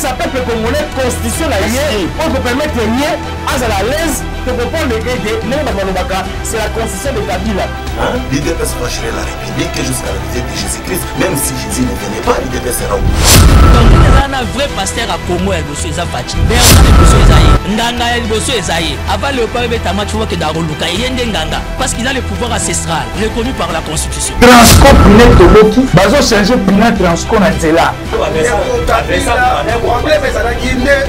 Apesa peuple congolais constitution na ye oyo kopermettre ye azala à l'aise. Tocomprendre ete ndenge bato balobaka, c'est la constitution de Kabila. Hein? L'UDPS va gérer la République jusqu'à l'arrivée de Jésus-Christ. Même si Jésus ne venait pas, l'UDPS sera au pouvoir. Eza na vrai pasteur ya Congo ya liboso eza Fatshi. Bernard liboso eza ye. Nganga ya liboso eza ye. Avant Léopard ebeta match, faut bakenda koluka ye nde nganga parce qu'il a le pouvoir ancestral reconnu par la constitution. Transco pine toboki, bazochange pina Transco na nzela. Problème ezalaki nde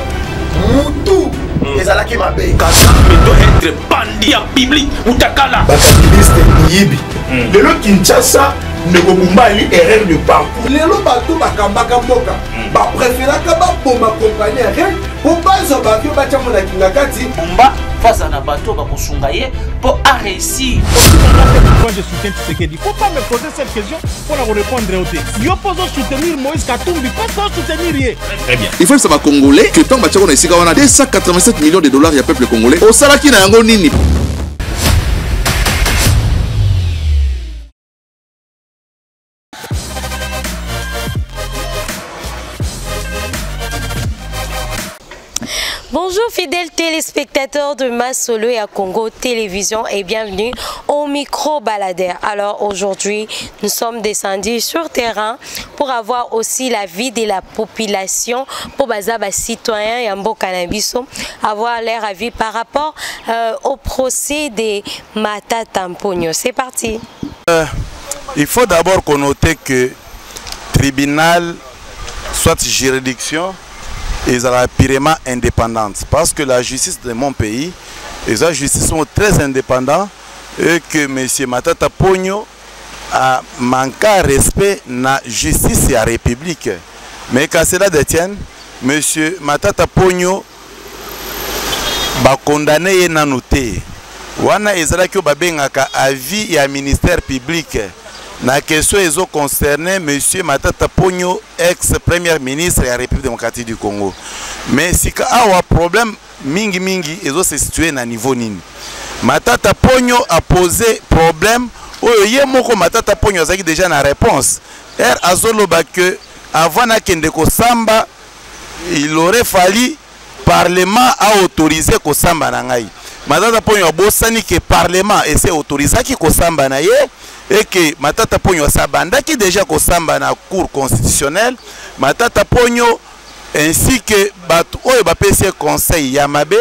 mutu ezalaki mabe. Kagame doit être bandi en public mutakala. Bakabiliste miyibi. Lelo Kinshasa, ndeko Bumba ali erreur de parcours. Lelo bato bakambaka mboka bapréféraka baboma compagnie aérienne mpo bazwa baavion batyango na Kingakati. Bumba faza na bato bakosunga ye mpo aréussir. Moi, je soutiens Tshisekedi. Faut pas me poser cette question pour la répondre au te. Yo pozo soutenir Moïse Katumbi, pas soutenir ye. Très bien. Il faut yebisa bacongolais que ntango batiako na esika wana 287 millions de dollars ya peuple congolais, osalaki na yango nini? Bonjour fidèles téléspectateurs de Masolo et à Congo Télévision et bienvenue au micro baladeur. Alors aujourd'hui, nous sommes descendus sur terrain pour avoir aussi la vie de la population, pour baza ba citoyen ya mboka na biso, avoir leur avis par rapport au procès de Matata Mponyo. C'est parti. Il faut d'abord connoter que tribunal, soit juridiction, ezalaka purement indépendante, parce que la justice de mon pays eza justice moko très indépendant et que monsieur Matata Ponyo a manqué respect na justice ya république. Mais qu'à cela ne tienne, monsieur Matata Ponyo bakondane ye nanu te. Wana ezalaki oyo babengaka avis ya ministère public na question ezo concerne monsieur Matata Ponyo, ex premier ministre ya République démocratique du Congo. Mais sika awa problème mingi mingi ezo se situer na niveau nini? Matata Ponyo a posé problème oyo ye moko Matata Ponyo azalaki déjà na réponse. R azoloba que avant nakende kosamba, il aurait fallu parlement a autorisé kosamba na ngai. Matata Ponyo abosani ke parlement ese autorisaki kosamba na ye et que Matata Ponyo asabandaki déjà kosamba na cour constitutionnelle. Matata Ponyo ainsi que bato oyo bapesi ye conseil ya mabe,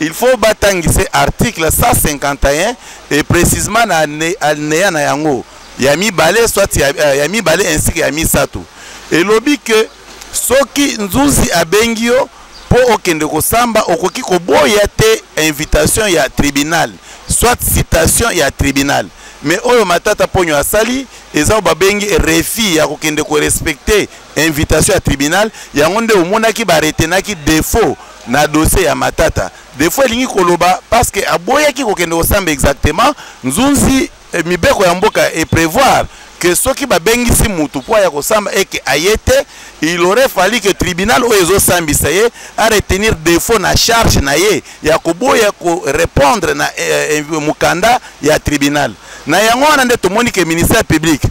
il faut batangise article 151 et précisément na alinéa na yango ya mibale, soit ya mibale ainsi que ya misato. Elobi ke soki nzuzi abengi yo mpo okende kosamba, okoki koboya te invitation ya tribunal, soit citation ya tribunal. Mais oyo Matata Ponyo asali eza oyo babengi refus ya kokende korespecte invitation ya tribunal. Yango nde omonaki baretenaki défaut na dossier ya Matata. Défaut elingi koloba parce que aboyaki kokende kosamba exactement. Nzunzi, mibeko ya mboka eprévoir que soki babengisi mutu mpo aya kosamba eke aye te, il aurait fallu que tribunal oyo ezosambisa ye aretenir défaut na charge na ye ya koboya korépondre na mokanda ya tribunal. Na yango wana nde tomoni ke ministère public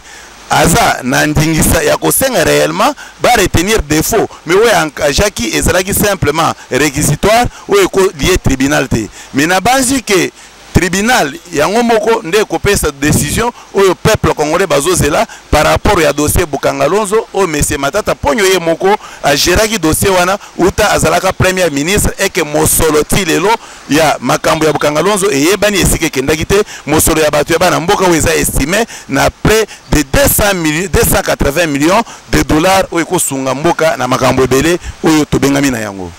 aza na ndingisa ya kosenga réellement baretenir défaut, mais oyo engagaki ezalaki simplement réquisitoire oyo ekolie tribunal te. Mais nabanzi ke tribunal yango moko nde ekopesa décision oyo peuple congolais bazozela par rapport ya dossier Bukanga Lonzo oyo monsieur Matata Ponyo ye moko agéraki dossier wana uta azalaka premier ministre, eke mosolo ti lelo ya makambo ya Bukanga Lonzo eyebani esika ekendaki te. Mosolo ya bato ya bana mboka oyo eza estimé na près de 200 millions, 280 millions de dollars oyo ekosunga mboka na makambo ebele oyo tobengami na yango.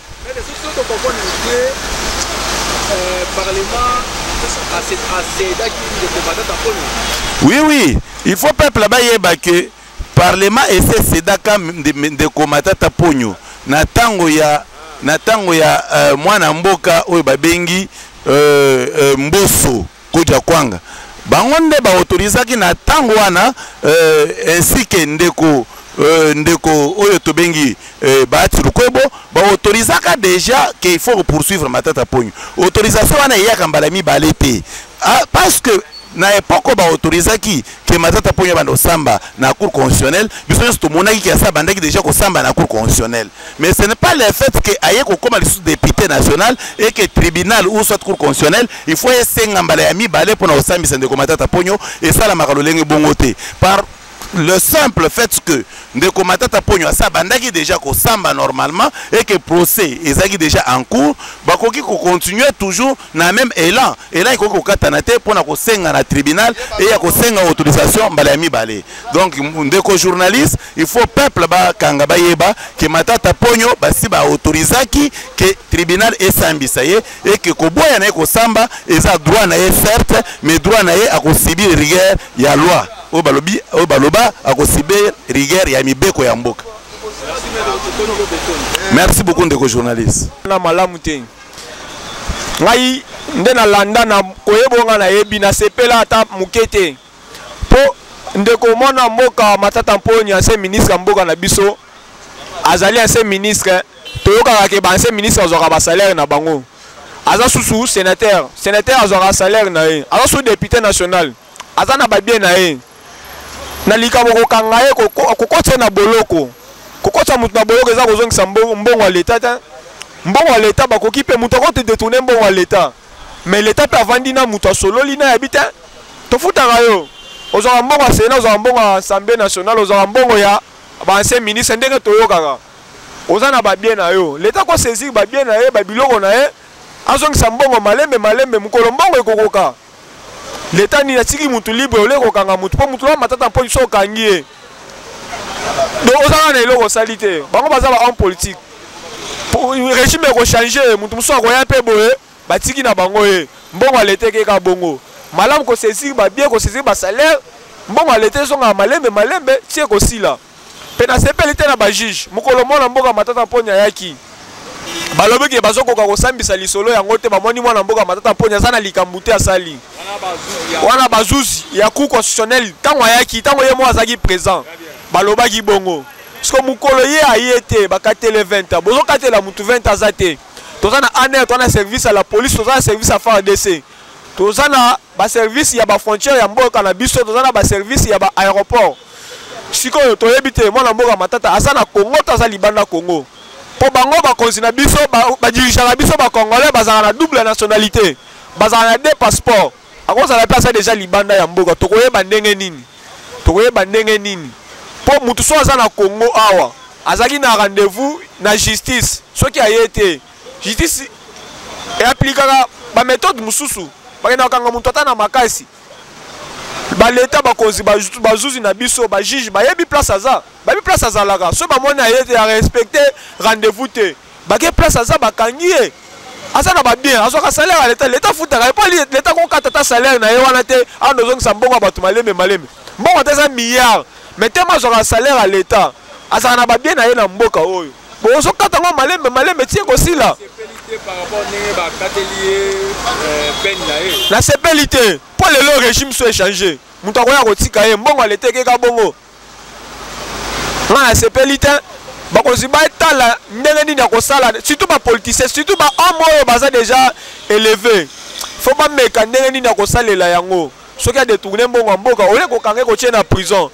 Parlement acédaki ndeko Matata Ponyo. Oui, il faut peuple bayeba ke parlement ese cédaka ndeko Matata Ponyo na ntango ya mwana mboka oyo babengi Mboso Koja Kwanga. Bango nde baautorisaki na ntango wana, ainsi ke ndeko oyo tobengi Bahati Lukwebo, baautorisaka déjà ke il faut poursuivre Matata Ponyo. Autorisation wana eyaka mbala mibale te. Ah, parce que Na epoque oyo baautorisaki ke Matata Ponyo abanda kosamba na cour constitutionnelle, biso nyonso tomonaki ke asi abandaki déjà kosamba na cour constitutionnelle. Mais ce n'est pas le fait ke aye kokoma lisusu député national et que tribunal ou soit cour constitutionnelle il faut esenga mbala ya mibale mpona kosambisa ndeko Matata Ponyo. Esalamaka lolenge bongo te. Par le simple fait que ndeko Matata Ponyo asi abandaki déjà kosamba normalement et que procès ezalaki déjà en cours, bakoki kocontinue toujours na même élan. Élan ekoki kokatana te mpona kosenga na tribunal eya kosenga autorisation mbala ya mibale. Donc ndeko journaliste, il faut peuple bakanga bayeba ke Matata Ponyo basi baautorisaki ke tribunal esambisa ye et ke koboya na ye kosamba eza droit na ye, certes, mais droit na ye akosubir rigueur ya loi oyo balobi, oyo baloba akosubir rigueur ya mibeko ya mboka. Merci beaucoup ndeko journaliste. Na malamu te, ngai nde nalanda na koyeba nga nayebi, nasepela ata moke te, mpo ndeko mwana mboka Matata Mponyo, ancien ministre ya mboka na biso, azali ancien ministre. Toyokaka ke baancien ministre azwaka basalaire na bango. Aza susu sénateur, sénateur azwaka salaire na ye. Aza susu député national, aza na babien na ye. Na likambo kokanga ye, kokotisa na boloko, kokotisa moto na boloko eza kozongisa mbongo ya leta te. Mbongo ya leta bakoki mpe moto akoki détourner mbongo ya leta, mais leta mpe avandi na moto, asololi na yabi te: tofutaka yo, ozwaka mbongo ya sénat, ozwaka mbongo ya Assemblée nationale, ozwaka mbongo ya baancien ministre. Ndenge toyokaka, oza na babien na yo. Leta kosaisir babien na ye, babiloko na ye, azongisa mbongo malembe malembe. Mokolo mbongo ekokoka, leta nini atiki mutu libre ole kokanga mutu? Mpo mutu wana Matata mpo so okangi ye, donc ozalaka na eloko osali te. Bango baza ba homme politique, régime ekochange, mutu mosusu akoya mpe boye, batiki na bango ye, mbongo ya leta ekeka bongo. Malamu kosaisir babien, kosaisir basalaire, mbongo ya leta ezongaka malembe malembe ti ekosila. Mpe nasepeli te na bajuge. Mokolo mwana mboka Matata Mponyo ayaki, balobi ke bazokoka kosambisa lisolo yango te, bamoni mwana mboka Matata Mponyo aza na likambo te asali. Wana bazuzi ya cour constitutionnelle, ntango ayaki, ntango ye moko azalaki présent, balobaki bongo. Parceke mokolo ye aye te, bakatele 20 ans. Bozokatela motu 20 aza te. Toza na ANR, toza na service ya la police, toza na service ya FARDC, toza na baservice ya bafrontière ya mboka na biso, toza na baservice ya baaéroport. Sikoyo toyebi te mwana mboka Matata aza na Congo to aza libanda Congo, mpo bango bakonzi na biso badirigeaka biso bacongolais bazalaka na double nationalité, bazalaka na deux passeport. Akozala mpe aza deja libanda ya mboka. Tokoyeba ndenge nini? Tokoyeba ndenge nini? Mpo motu so aza na Congo awa, azalaki na rendez-vous na justice, soki aye te, justice eaplikaka baméthode mosusu, bakenda kokanga moto ata na makasi. Baleta, bakonzi, bazuzi na biso, bajuge bayebi place aza, bayebi place azalaka. So bamoni aye te, arespecte rendez-vous te, bake place aza, bakangi ye. Aza na babien, azwaka salaire ya leta, leta afutaka ye. Mpo leta kokata ta salaire na ye wana te, awa nozongisa mbongo ya bato malembe malembe. Mbongo ata eza milliard, mais tema azwaka salaire ya leta, azalaka na babien na ye na mboka oyo. Bozokata yango malembe malembe ti ekosila. Nasepeli te, mpo lelo régime so échange, moto akoya kotika ye, mbongo ya leta ekeka bongo. Nga nasepeli te. Bakonzi batala ndenge nini ya kosala, surtout bapoliticien, surtout bahomme oyo baza déjà élevé, fo bameka ndenge nini ya kosalela yango. Soki adetourne mbongo ya mboka, oye kokanga, ekotie na prison.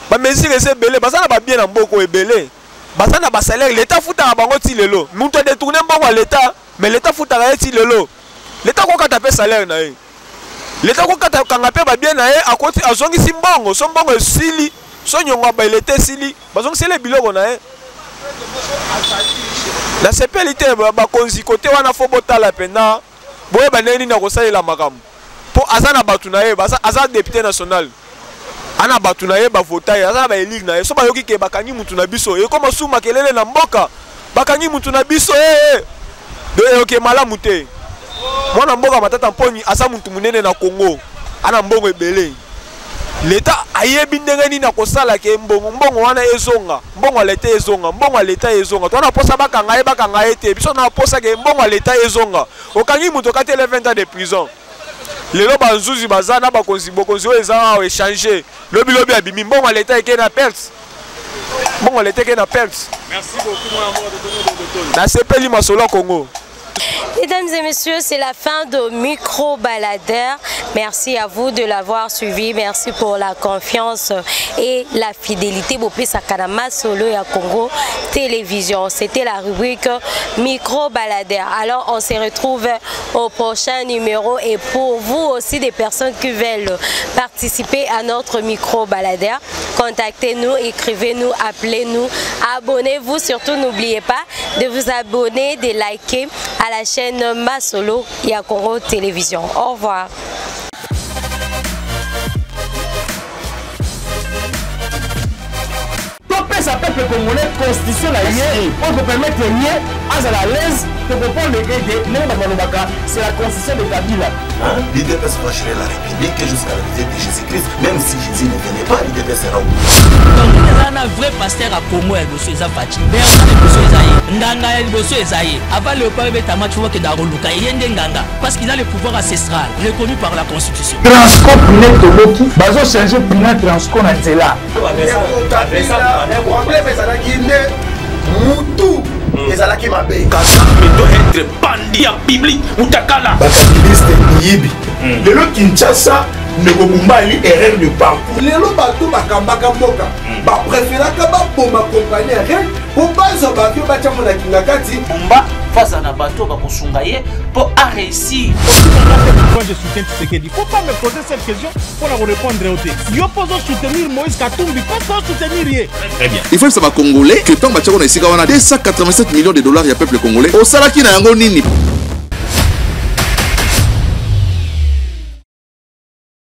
Bamesure eza ebele. Baza na babien na mboka oyo ebele, baza na basalaire, leta afutaka bango ti lelo. Moto adetourne mbongo ya leta, mais leta afutaka ye ti lelo. Leta akokata mpe salaire na ye, leta akokata kanga mpe babien na ye. Akoti, azongisi mbongo. So mbongo esili, so nyongo ya leta esili, bazongiseli biloko na ye. Nasepeli te. Bakonzi kote wana, fo botala mpenza, boyeba ndenge nini akosalela makambo, mpo aza na bato na ye. Aza député national, ana bato na ye bavota ye, aza na baélire na ye. So bayoki ke bakangi mutu na biso, ekoma su makelele na mboka, bakangi mutu na biso ee eyoke malamu te. Mwana mboka Matata Mponyi aza mutu monene na Congo, ana mbongo ebele. Leta ayebi ndenge nini akosala ke mbongo, mbongo wana ezonga, mbongo ya leta ezonga, mbongo ya leta ezonga. To na posa bakanga ye, bakanga ye te. Biso na posa ke mbongo ya leta ezonga. Okangi moto, okatele 20 ans de prison. Lelo banzuzi baza na bakonzi, bokonzi oyo eza awa échange, lobi lobi abimi, mbongo ya leta eke na perte, mbongo ya leta eke na perte. Nasepeli masolo ya Congo. Mesdames et messieurs, c'est la fin de Micro Baladeur. Merci à vous de l'avoir suivi. Merci pour la confiance et la fidélité. Bopesa Kanama Solo ya Congo Télévision. C'était la rubrique Micro Baladeur. Alors, on se retrouve au prochain numéro et pour vous aussi des personnes qui veulent participer à notre micro baladeur, contactez-nous, écrivez-nous, appelez-nous, abonnez-vous. Surtout, n'oubliez pas de vous abonner, de liker à la chaîne Masolo ya Congo Télévision. Au revoir. Topesa peuple congolais constitution na ye oyo kopermettre ye azala à l'aise tokopondre ete ndenge bato balobaka, c'est la constitution de Kabila. L'UDPS va gérer la République jusqu'à l'arrivée de Jésus-Christ. Même si Jésus ne venait pas, l'UDPS sera au Donc eza na vrai pasteur ya Congo ya liboso eza Fatshi. Bernard liboso eza ye, nganga ya liboso eza ye. Avant Léopard ebeta match, faut bakenda koluka ye nde nganga, parce qu'il a le pouvoir ancestral reconnu par la constitution. Transco pine toboki, bazochange pine Transco na nzela. Problème ezalaki nde mutu ezalaki mabe. Kagame doit être bandit en public, mutakala. Bakabiliste miyibi. Lelo Kinshasa, ndeko Bumbali, erreur de parcours. Lelo bato bakambaka mboka bapréféraka baboma compagnie aérienne mpo bazwa baavion batiango na Kingakati. Bumba faza na bato bakosunga ye mpo aréussir. Moi, je soutiens Tshisekedi. Faut pas me poser cette question pour la répondre au te. Yo pozo soutenir Moïse Katumbi, pas pour soutenir ye. Très bien. Il faut yebisa bacongolais que ntango batiako na esika wana 287 millions de dollars ya peuple congolais, osalaki na yango nini?